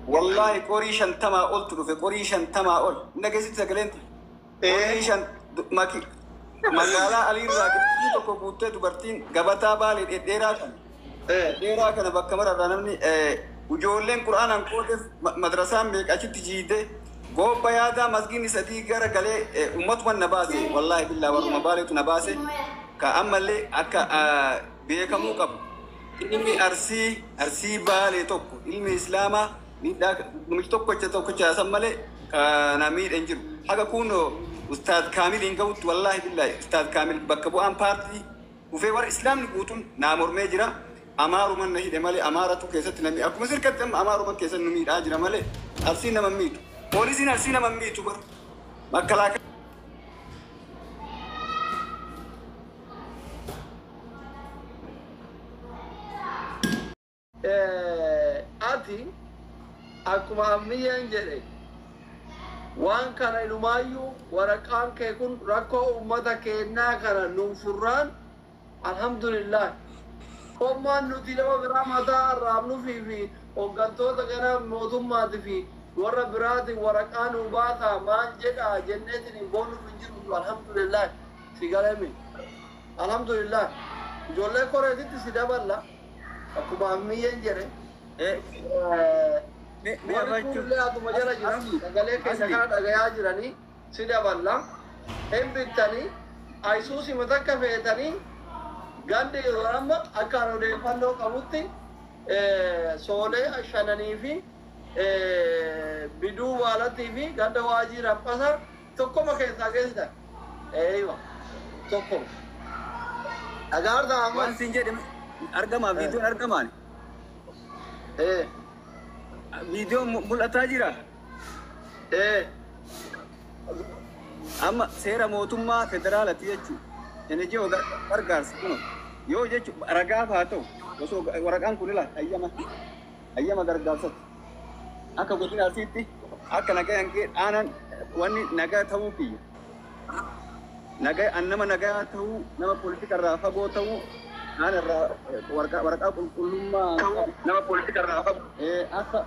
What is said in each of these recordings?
Wallaahi qorii 50 oltu dhufe, qorii 50 ol. Inni dhageessitti sagaleen qorii shan maki magaalaa Aliirraa qixxii tokko guuttee dubartiin gabataa baalee dhedheeraa kana. Dheeraa kana bakka mararraa namni ijoolleen qura'aanaan qoodeef madrasaan meeqa achitti jiidee goobba yaadaa masgiinni sadii gara galee uummatuma na baase, wallaahi billaa warruma baaleetu na baase. Ka ammallee akka beekamuu qabu, ilmi Arsii Baalee tokko, ilmi Islaamaa miidhaa namichi tokkocha tokkocha san malee kana miidha hin jiru. Haga kun Ustaad Kaamil hin gahutti, wallaahi billaahi Ustaad Kaamil bakka bu'aan paartii dhufee warra Islaamni guutuun naa mormee jira. Amaaruman na hidhe malee, Amaaratu keessatti namni akkuma sirkatti amma Amaaruman keessatti nu miidhaa jira malee Arsiin nama miitu. Poolisiin Arsii nama miitu bara. Makalaakaa. Ati akkuma amniyyeen jedhe, waan kana inumaayyuu waraqaan kee kun rakkoo uummata keenyaa kana nuuf furraan, alhamdulillah. Hommaan nuti nama biraa mataa arraabnufii fi hooggantoota gara mootummaatii fi warra biraatiin waraqaa nuu baasaa maal jedhaa jenneetiin hin boonnuuf hin jiru, alhamdulillah. Si galemi, alhamdulillah, ijoollee koreetitti si daballa akkuma ammiyyeen jedhe. Warri kunillee atuma jala jira, sagalee keessa kana dhagayaa jiranii si daballa. Hin bittanii ayisuusii matakka feetanii gandi yeroo amma akka an odeeffannoo qabutti soolee shananii fi biduu waalatii fi ganda waajii raphasa tokkoma keessaa geessitan. Eeywa, tokkoma. Dhagaartaa amma. Waan siin jedhe argamaa, viidiyoon argamaan. Viidiyoon mul'ataa jira. Amma seera mootummaa federaalaati jechuudha. Inni gargaarsa kun yoo jechuun ragaaf haa ta'u, osoo waraqaan kun ila hayyama gargaarsatti akka godina Arsiitti akka nagaa aanan wanni nagaa ta'uu kiyya. Nagaa an nama nagaa ta'uu, nama politika irraa fagoo ta'uu, aan irraa waraqaa qulqullummaa nama politika irraa fagoo akka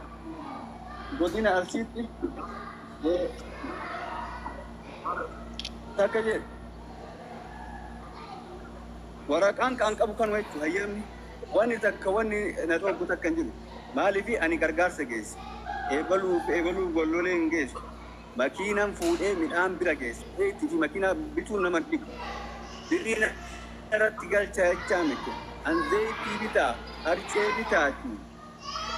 godina Arsiitti takka jedhe waraqaan kan qabu kanuma jechuudha. Hayyamni wanni takka wanni na dhorku takka hin jiru. Maaliif ani gargaarsa geesse, eebaluuf eebaluuf gollolee hin geessu, makiinan fuudhee midhaan bira geesse. Itti fi makiinaa bituun nama dhibu birrii irratti galcha jechaa miti. An zayitii bitaa, harcee bitaati,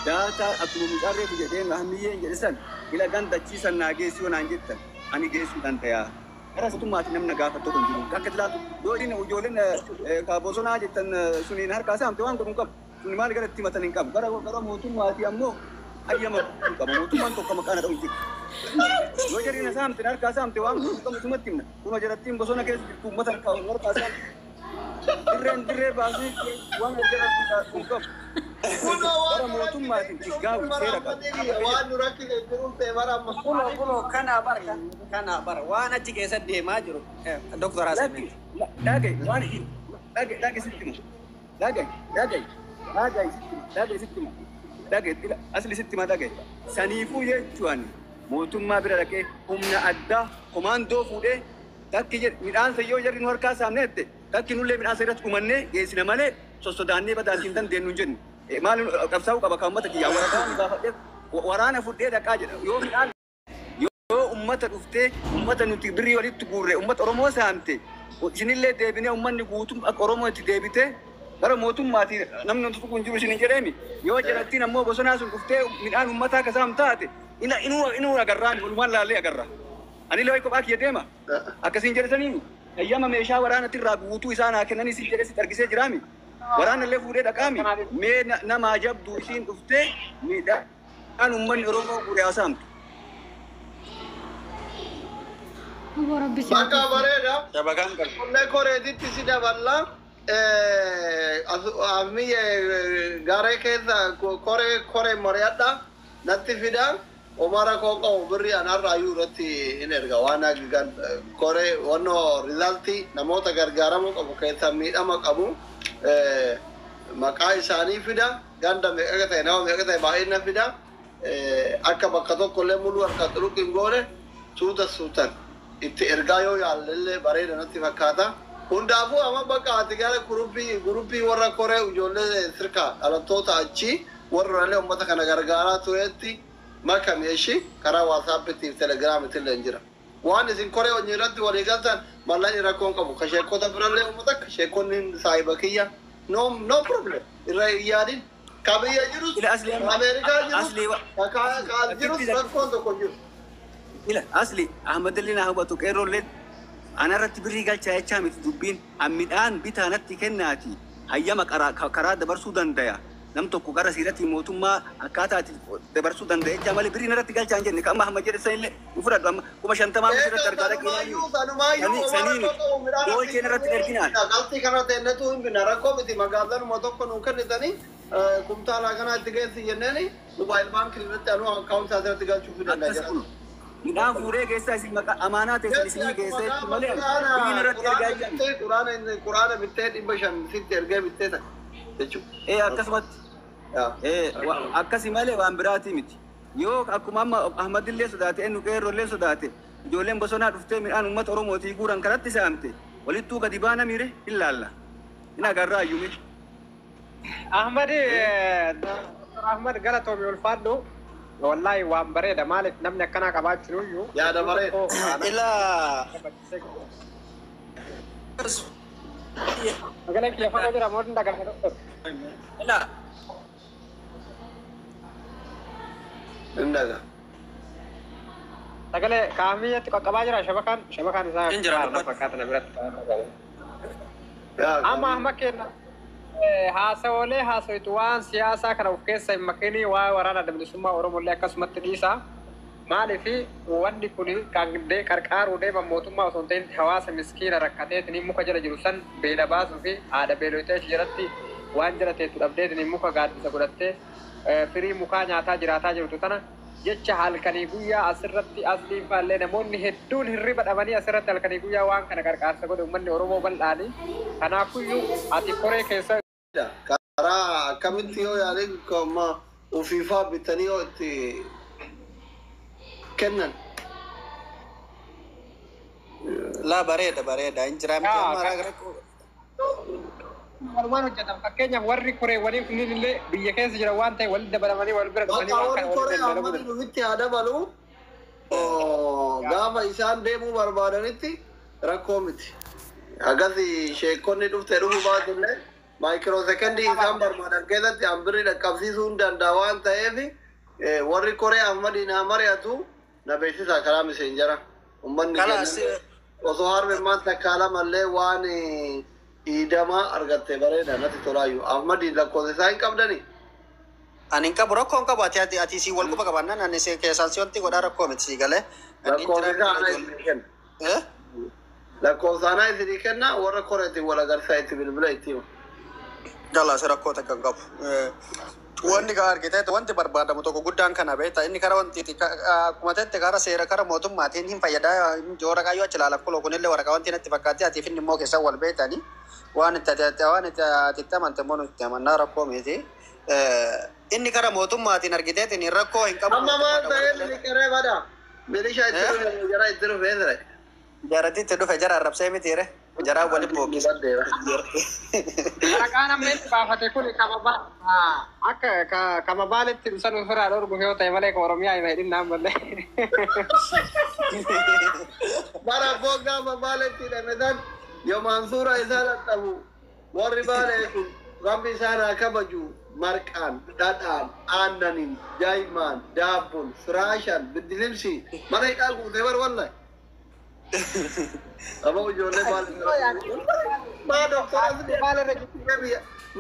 daataa akkuma mucaan reefu jedhee hamiyyeen jedhe san ila gandachiisan naa geessu yoo naan jettan ani geessuu danda'a. Gara mootummaatiin namni gaafatu tokko hin jiru. Akka ilaatu yoo inni ijoolleen ka bosonaa jettan suniin harkaa saamte waan godhu hin qabu. Suni maal gara itti himatan hin qabu. Gara mootummaatii ammoo hayyama hin qabu. Mootummaan tokko maqaa na dha'u hin jiru. Yoo jarri na saamte, harkaa saamte, waan godhu hin qabu, sumatti himna. Kunoo jarattiin bosona keessa jirtu uummata harkaa saamte. Dirreen dirree baasee waan jara hin qabu. Gara mootummaatiin higgaawi seera qaba. Waan nu rakkise itti dhuftee bara amma. Kunoo kunoo kana bara kana bara waan achi keessa deemaa jiru Dr. Hasan. Dhagaye, waan dhagaye, dhagaye sitti himu. Dhagaye, dhagaye, dhagaye sitti himu, dhagaye sitti himu. Dhagaye, asli sitti hima, dhagaye. Saniifuu jechuun mootummaa bira dhaqee humna addaa komaandoo fuudhee takki jedhe midhaan yoo jarri nu harkaa saamne jette, takki nullee midhaan irratti dhumannee geessina malee sossodaannee badaatii hin dandeenyu hin jennu. Maal qabsaa'uu qaba kan uummata kiyyaa waraqaa gaafadhee waraana fudhee dhaqaa jedha. Yoo midhaan yoo ummata dhuftee ummata nuti birrii walitti guurre ummata Oromoo saamte, isinillee deebinee ummanni guutum akka Oromoo itti deebitee gara mootummaatiin namni nuti tuqu hin jiru isin hin jedheemi. Yoo jalattiin ammoo bosonaa sun dhuftee midhaan ummataa akka saam taate ina inuu inuu agarraan walumaan laallee agarra. Ani illee kophaa kiyya deema. Akkasiin jedhasanii hayyama meeshaa waraanatti irraa guutuu isaan haa kennanii si jedhee sitti argisee jiraami. Waraana illee fuudhee dhaqaami. Mee namaa jabduu isiin dhuftee midhaan ummanni Oromoo guure haa saamtu. Obbo Rabbi si Bakka bareeda. Shabakaan qabu. Qollee koreetitti si daballa. Amiyye garee keessa koree koree mari'adha. Natti fida. Omara koo qabu birri anarraa iyyuu irratti hin erga waan koree wannoo rizaaltii namoota gargaaramuu qabu keessaa miidhama qabu maqaa isaanii fida, ganda meeqa ta'e, nama meeqa ta'e, baay'ina fida. Akka bakka tokkollee muluu harkaa xuruq hin goone suuta suutan itti ergaa yoo yaallellee bareeda natti fakkaata. Hundaafuu amma bakka ati gara guruppii warra koree ijoollee sirkaa dhalattoota achii warra illee uummata kana gargaaraa turetti makame ishii karaa waasaappiitti fi telegiraamitti illee jira. Waan isin koree hojii irratti walii galtan mallaqni rakkoon qabu. Ka sheekota birallee uummata akka sheekonni saahiba kiyya no no problem irra hin yaadin. Ka biyya jirus Ila asli amma Ameerikaa jirus asli ka jirus rakkoon tokko jiru. Ila asli Ahmadillee na hubatu qeerroollee anarratti birrii galchaa jechaa miti dubbiin midhaan bitaa natti kennaati hayyama karaa dabarsuu dandaya. Nam tokko gara siirratti mootummaa akkaataa ati dabarsuu dandaya jechaa malee birrii narratti galchaa hin jenne kan amma Ahmad jedhe sanillee nu fudhadhu amma 50,000 sirratti argaa Sanumaayyuu sanumaayyuu Sanii miti. Doolcheen irratti erginaan. Galtii kana ta'ennetu hin binna rakkoo miti magaalanuma tokko nuu kennitanii kumtaala kana itti geessi jenneeni mobaayil baankii irratti anuu akkaawuntii asirratti galchuu fi danda'a Akkas jira. kun midhaan fuudhee keessaa isin maqaa amaanaa teessan isinii geessee malee birrii irratti ergaa jechaa miti. Quraana bittee 500 sitti ergee bittee takka jechuudha. Ee akkasumatti. Akkasi malee waan biraatii miti. Yoo akkuma amma Ahmadillee sodaate eenyu qeerroollee sodaate ijoolleen bosonaa dhuftee midhaan uummata Oromootii guuran kanatti saamte walittuu gadi baana miire hin laalla. Hin agarraa iyyuu miti. Ahmad Dr. Ahmad galatoomi ulfaadhu. Wallahi waan bareeda maaliif namni akkanaa qabaachuun iyyuu. Yaada bareeda. Ila Sagalee kiyya fagoo jira moo hin dhagahama doktor? Ila Hin dhaga. Sagalee kaamiyyatti qaqqabaa jira shabakaan isaa Hin jira, na fakkaata na biratti. Yaa Amma Ahmad kenna haasawoolee haasawitu waan siyaasaa kana of keessa hin makinii waa waraana bilisummaa Oromollee akkasumatti dhiisa. Maaliif wanni kun kan qarqaaruu deeman mootummaa osoo hin ta'in hawaasa miskiina rakkateetiin muka jala jiru san beela baasuu fi haadha beelotee jalatti waan jala teessu dhabdeetiin muka gaaddisa godhattee firii mukaa nyaataa jiraataa jirtu tana jecha halkanii guyyaa asirratti asliin faallee namoonni hedduun hirriba dhabanii asirratti halkanii guyyaa waan kana qarqaarsa godhe uummanni Oromoo bal'aanii. Kanaafuyyuu ati koree keessa Karaa akkamitti yoo yaalin amma ofiifaa bitanii yoo itti kennan. La bareeda bareeda hin jira miti amma rakkoo. Walumaan hojjetan fakkeenyaaf warri koreewwanii kunniin illee biyya keessa jiran waan ta'e walitti dabalamanii wal bira dhufanii Bakka waan warri kana koree walitti Ahmadi dabaluu. dhufitti haa dabalu. Gaafa isaan deemuu barbaadanitti rakkoo miti. Agas sheekonni dhufte dhufuu baatullee maayikiroo sekendii isaan barbaadan keessatti hambirri dhaqqabsiisuu hin danda'a waan ta'eef warri koree Ahmadiin haa mari'atu na beeksisaa karaa miseenjara. Uummanni Kalaas keenya osoo harmeen takkaa lamallee waan iidamaa argatte bareeda natti tolaayyuu. Ahmadiin lakkoofsa isaa hin qabdanii? Ani hin qabu rakkoo hin qabu ati si wal quba qabaannaan ani si keessaan si wanti godhaa rakkoo miti si galee. Lakkoofsa isaa ana isinii kenna. Lakkoofsa ana isinii kenna warra koreetiin wal agarsiisaa itti bilbila itti hima. Galaas rakkoo takka hin qabu. Wanni gaa argite wanti barbaadamu tokko guddaan kana beekta inni kara wanti akkuma ta'etti kara seera kara mootummaatiin hin fayyadaa waraqaa yoo achi ilaalan kuloo kunillee waraqaa wanti natti fakkaatti atiif inni immoo keessan wal beektanii waan itti waan itti ati itti amante immoo nuti amannaa rakkoo miti. Inni kara mootummaatiin argiteetiin rakkoo hin qabu. Amma maal ta'ee miliqeree bada? Milishaa itti dhufe jara itti dhufe ture. Jaratti itti dhufe jara arrabsee mitiire jaraa waliin bookkisa. Waraqaan amma inni baafate kun akka kama baaletti san ofirraa dhorgu yoo ta'e malee ka Oromiyaa hima hidhinnaan malee. Bara abboo gaafa baaletti hidhame san yoomaan suura isaa dadhabu warri baalee kun rabbi isaan haa kabaju marqaan, dhadhaan, aannaniin, daa'imaan, daabboon, firaashaan, biddilimsi mana hidhaa guutee bar wallahi. Amma ijoollee baalee maa doktor Asli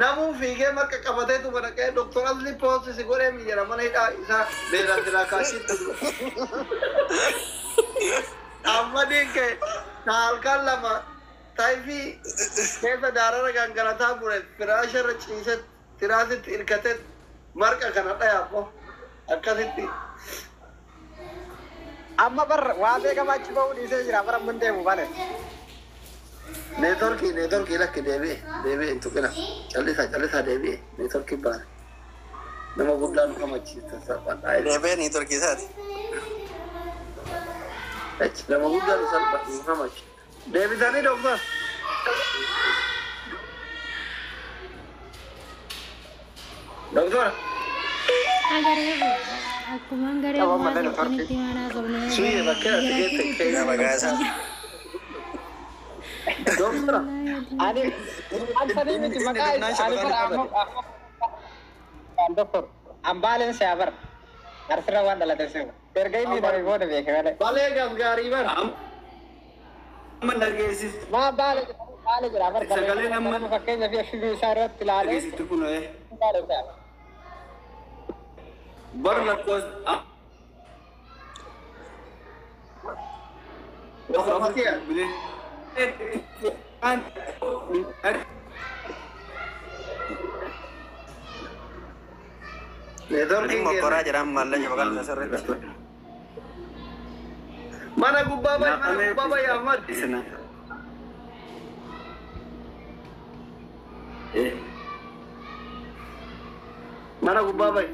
namuu fiigee marqa qabateetu mana qe'ee doktor Asli poosisi godhee miyyara mana hidhaa isaa beelaan silaa kaashitti. Amma diinke halkan lama taayifii keessa daarara gangalataa bure firaasha irra ciise tiraasitti hirkatee marqa kana dhayaafo akkasitti. Amma bar waa beekamaa achi bahuu dhiisee jira bara mun deemu bale. Neetworkii lakki deebi'e deebi'e hin tuqina callisaa callisaa deebi'e neetworkii baane. Nama guddaa nu kamachiista salphadhaa. Deebee ni turkiisaati. Nama guddaa nu salphadhu nu kamachiista. Deebitanii doktor. Doktor. Akkuma garee waan tokkonitti waan haasofne. Suyyee bakkee ati geette keessa. Maqaa isaa. Doktor. Ani ani miti maqaa isaa ani bara ammoo doktor ambaaleen siyaa bara arsirra waan dhalate si'a. Erga inni darbe booda beeke malee. Balee gaggaarii bara. Amma dhageessis. Maa baale baale jira bara. Sagaleen amma fakkeenya fi FB isaa irratti ilaalee. Dhageessistu kun Baale siyaa. Bar lakkoos. Inni mokkoraa jedhaan maallaqa maqaan isaa sirriitti. Mana gubbaa bayi, mana gubbaa bayi Ahmad. Mana gubbaa bayi.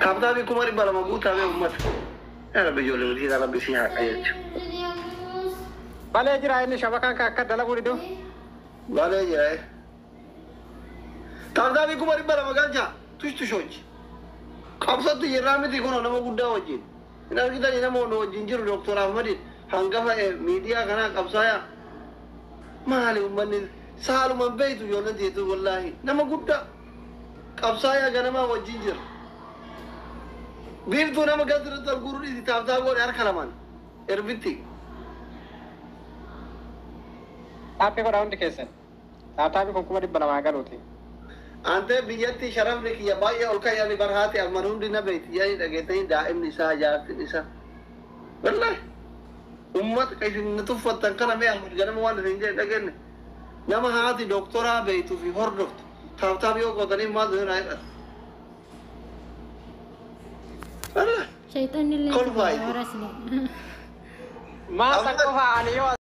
Kaaptaabii 200,000 guutamee uummata. Yaa Rabbi ijoollee hojii Rabbi si haa qajeelchu. Balee jira inni shabakaan kan akka dalaguu didu. Balee jira. Kaaptaabii 200,000 galcha tush tushochi. Qabsattu jirraa miti kun nama guddaa wajjin. Hin argitanii nama wajjin jiru Dooktor Ahmadiin hangafa miidiyaa kanaa qabsaayaa. Maali uummanni saaluman beeytu ijoolleen teetu wallaahi nama guddaa qabsaayaa ganamaa wajjin jira. Biiftuu nama gasirratti arguu dhiisi taaftaa godhe harka lamaan erbitti. Taappii godhaa hundi keessan. Taappii kun 200,000 galuuti. Antee biyyatti sharafni kiyya baay'ee ol ka'e ani barhaate amman hundi na beekti yaani dhageetanii daa'imni isaa jaartin isaa. Wallaahi uummata isin na tuffattan kana mee Ahmad ganama waan isin jedhe dhageenye. Nama haati doktoraa beektuu fi hordoftu taaftaaf yoo gootanii maal irraa hidhatu. Shayxaanni illee Kolfaa. warra sile. Maa san qofa ani yoo